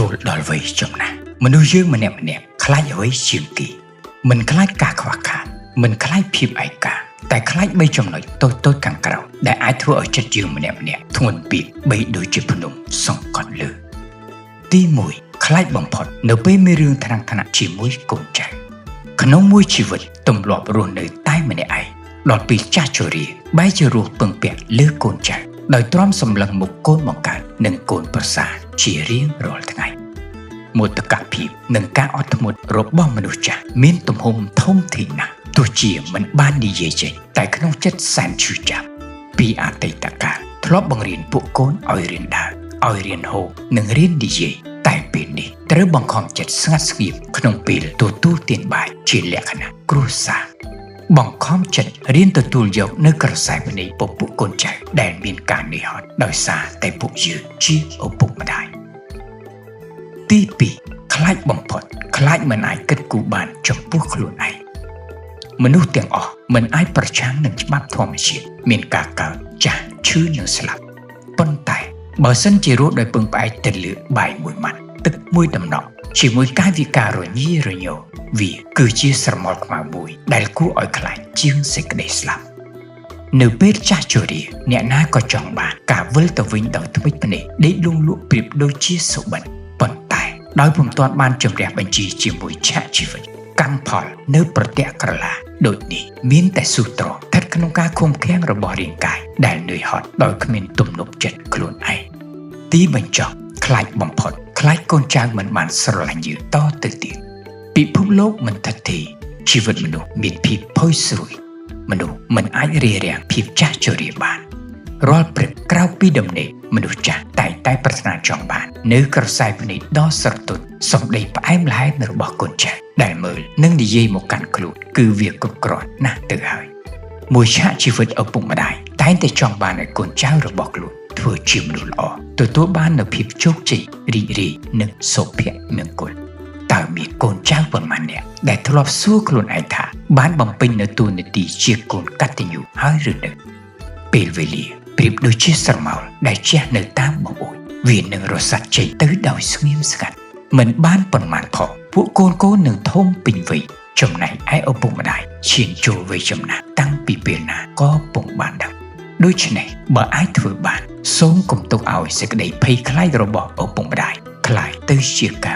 ចូលដល់វ័យចំណាស់មនុស្សយើងម្នាក់ម្នាក់ខ្លាចអ្វីជាងគេមិនខ្លាចការខ្វះខាតមិនខ្លាចភាពឯកាតែខ្លាចបីចំណុចតូចតូចខាងក្រៅដែលអាចធ្វើឲ្យចិត្តយើងម្នាក់ម្នាក់ធ្ងន់ពីបីដូចជាភ្នំសង្កត់លើទី1ខ្លាចបំផុតនៅពេលមានរឿងថ្នាំងថ្នាក់ជាមួយកូនចៅក្នុងមួយជីវិតទម្លាប់រស់នៅតែម្នាក់ឯងដល់ពេលចាស់ជរាបែរជារស់ពឹងពាក់លើកូនចៅដោយទ្រាំសម្លឹងមុខកូនបង្កើតនិងកូនប្រសាជារៀងរាល់ថ្ងៃមោទកភាពនិងការអត់ធ្មត់របស់មនុស្សចាស់មានទំហំធំធេងណាស់ទោះជាមិនបាននិយាយចេញតែក្នុងចិត្តសែនឈឺចាប់ពីអតីតកាលធ្លាប់បង្រៀនពួកកូនឲ្យរៀនដើរឲ្យរៀនហូបនិងរៀននិយាយតែពេលនេះត្រូវបង្ខំចិត្តស្ងាត់ស្ងៀមក្នុងពេលទទួលទានបាយជាលក្ខណៈគ្រួសារបង្ខំចិត្តរៀនទទួលយកនៅក្រសែភ្នែកពពួកកូនចៅដែលមានការនឿយហត់ដោយសារតែពួកយើងជាឪពុកម្ដាយទី2ខ្លាចបំផុតខ្លាចមិនអាចគិតគូរបានចំពោះខ្លួនឯងមនុស្សទាំងអស់មិនអាចប្រឆាំងនឹងច្បាប់ធម្មជាតិមានការកើតចាស់ឈឺនិងស្លាប់ប៉ុន្តែបើសិនជារស់ដោយពឹងផ្អែកទៅលើបាយមួយម៉ាត់ទឹកមួយដំណក់ជាមួយកាយវិការរញ៉េរញ៉ូវាគឺជាស្រមោលខ្មៅមួយដែលគួរឲ្យខ្លាចជាងសេចក្តីស្លាប់នៅពេលចាស់ជរាអ្នកណាក៏ចង់បានការវិលទៅវិញដោយថ្មិចភ្នែកដេកលង់លក់ប្រៀបដូចជាសុបិនប៉ុន្តែដោយពុំទាន់បានជម្រះបញ្ជីជាមួយឆាកជីវិតកម្មផលនៅប្រទះក្រឡាដូចនេះមានតែស៊ូទ្រាំស្ថិតក្នុងការឃុំឃាំងរបស់រាងកាយដែលនឿយហត់ដោយគ្មានទំនុកចិត្តខ្លួនឯងទីបញ្ចប់ខ្លាចបំផុតខ្លាចកូនចៅមិនបានស្រឡាញ់យើងតទៅទៀតពិភពលោកមិនថិតថេរជីវិតមនុស្សមានភាពផុយស្រួយមនុស្សមិនអាចរារាំងភាពចាស់ជរាបានរាល់ព្រឹកក្រៅពីដំណេកមនុស្សចាស់តែងតែប្រាថ្នាចង់បាននៅក្រសែភ្នែកដ៏ស្រទន់សម្ដីផ្អែមល្ហែមរបស់កូនចៅដែលមើលនិងនិយាយមកកាន់ខ្លួនគឺវាគ្រប់គ្រាន់ណាស់ទៅហើយមួយឆាកជីវិតឪពុកម្ដាយតែងតែចង់បានឲ្យកូនចៅរបស់ខ្លួនធ្វើជាមនុស្សល្អទទួលបាននូវភាពជោគជ័យរីករាយនិងសុភមង្គលតើមានកូនចៅប៉ុន្មាននាក់ដែលធ្លាប់សួរខ្លួនឯងថាបានបំពេញនូវតួនាទីជាកូនកតញ្ញូហើយឬនៅពេលវេលាប្រៀបដូចជាស្រមោលដែលជះនៅតាមបង្អួចវានឹងរសាត់ចេញទៅដោយស្ងៀមស្ងាត់មិនបានប៉ុន្មានផងពួកកូននឹងធំពេញវ័យចំណែកឯឪពុកម្ដាយឈានចូលវ័យចំណាស់តាំងពីពេលណាក៏ពុំបានដឹងដូច្នេះបើអាចធ្វើបានសូមកុំទុកឲ្យសេចក្តីភ័យខ្លាចរបស់ឪពុកម្ដាយក្លាយទៅជាការ